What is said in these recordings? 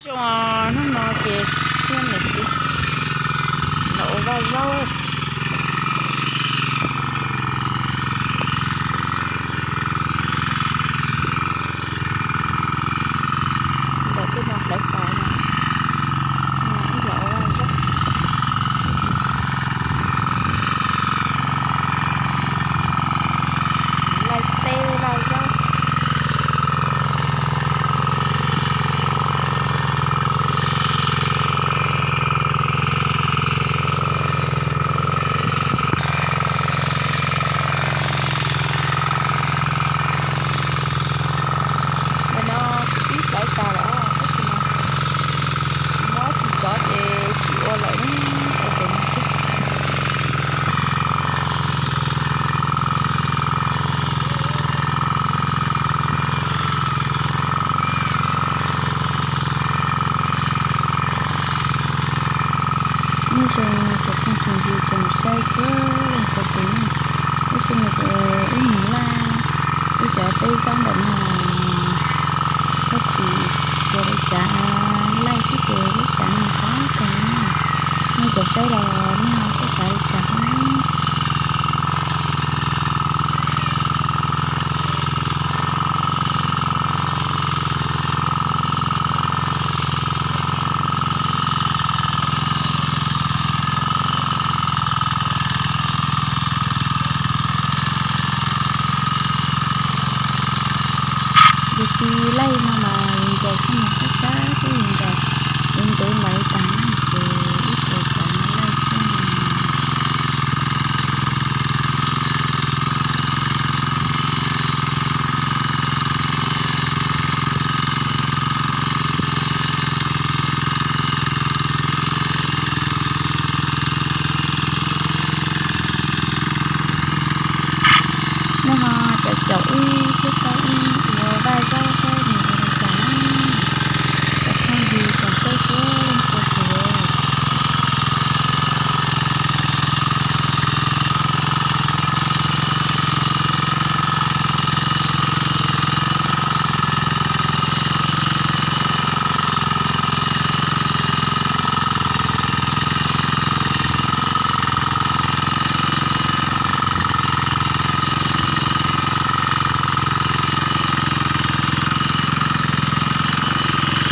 Zoo, hnub no ces thiab niam txiv los ua vaj zaub. Ntawm tej no hlawv tas no, ib los ua vaj zaub. Laij teb vaj zaub. Ntawm no kuv twb hlawv tas lawm tab sis mas tsis muaj dab tsi txov ces tsis ua lawm, ua pem no xwb. Nyob zoo tsoom phooj tsoom ywg tsoom saib txhua leej txhua tus, tab sis mas ces wb mus laj wb cov teb zaub ntawm no, tab sis txua li cas laij xwb ces lub cav no qab kawg na. Nej cov saib los nej ho txhob xav li cas thiab na. Yog tsis laij no mas yus ncaws xwb mas qab sab twb yus ncaws, yus ntev npaum li cas na ces ib xyoo cov no laij xwb. Nej ho caum caum wb thiab saib wb ua vaj zaub saib nws ua li cas na, cov phooj ywg tsoom saib txhua leej txhua tus.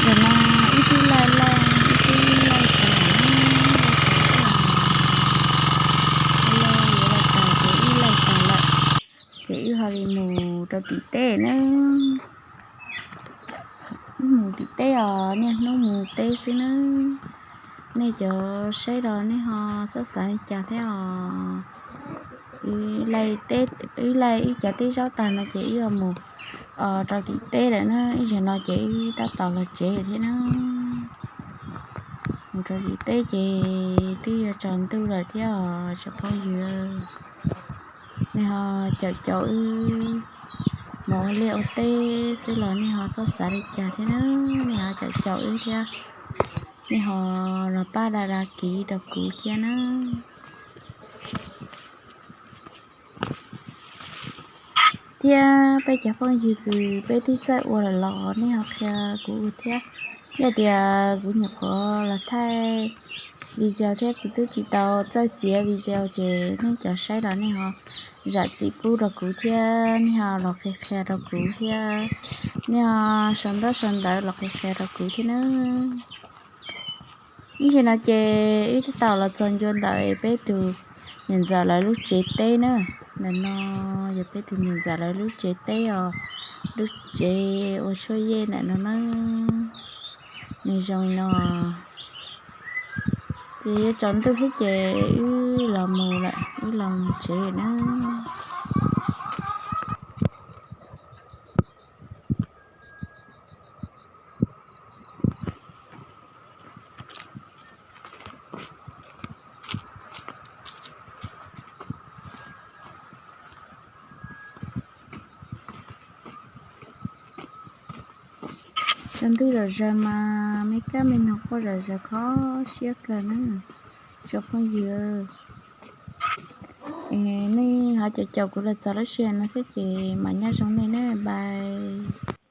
Ntawm no ib tug laij laij, ib tug laij tas, laij tas, laij yuav laij tas ces ib laij tas lawm, ces wb ho li mus rau tim teb na. Wb mus tim teb os, niaj hnub mus teb xwb nawb. Nej cov saib los nej ho txhob xav li cas thiab os. Wb laij ib cov teb zaub tag no ces wb ho mus rau tim teb lawm na, ib zaug no ces wb tab tom los tsev thiab na. Mus rau tim teb ces twb yuav tsaus ntuj lawm thiab os tsoom phooj ywg. Nej ho caum caum wb mus ua liaj ua teb xwb los nej ho txhob xav li cas thiab na, nej ho caum caum wb thiab, nej ho los pab da da kiv rau kuv thiab na. Thiab peb cov phooj ywg kws peb twb txawj ua lawm los nej ho qhia kuv ua thiab. Yog tias kuv nyuam qhuav los thaij video thiab kuv twb tsis tau txawj txiav video ces nej cov saib los nej ho zam txim pub rau kuv thiab, nej ho los qhia qhia rau kuv thiab, nej ho sau ntaub sau ntawv los qhia qhia rau kuv thiab na. Ib zaug no ces wb twb tau los txog ncua ntawm peb tus niam ntxawm lawv lub tsev teb na. Ntawm no yog peb tus niam ntxawm lawv lub tsev teb os, lub tsev ua tshuaj yej ntawm no na. Nws zoo li no. Ces yuav tsaus ntuj thiab ces wb los mus lawm, wb los mus tsev na. Tsaus ntuj zom zaws mas me kab me noog quaj zom zaws kho siab kawg na tsoom phooj ywg. Nej ho caum caum kuv los txog lub sij hawm no thiab ces mam nyob zoo nej na, bye.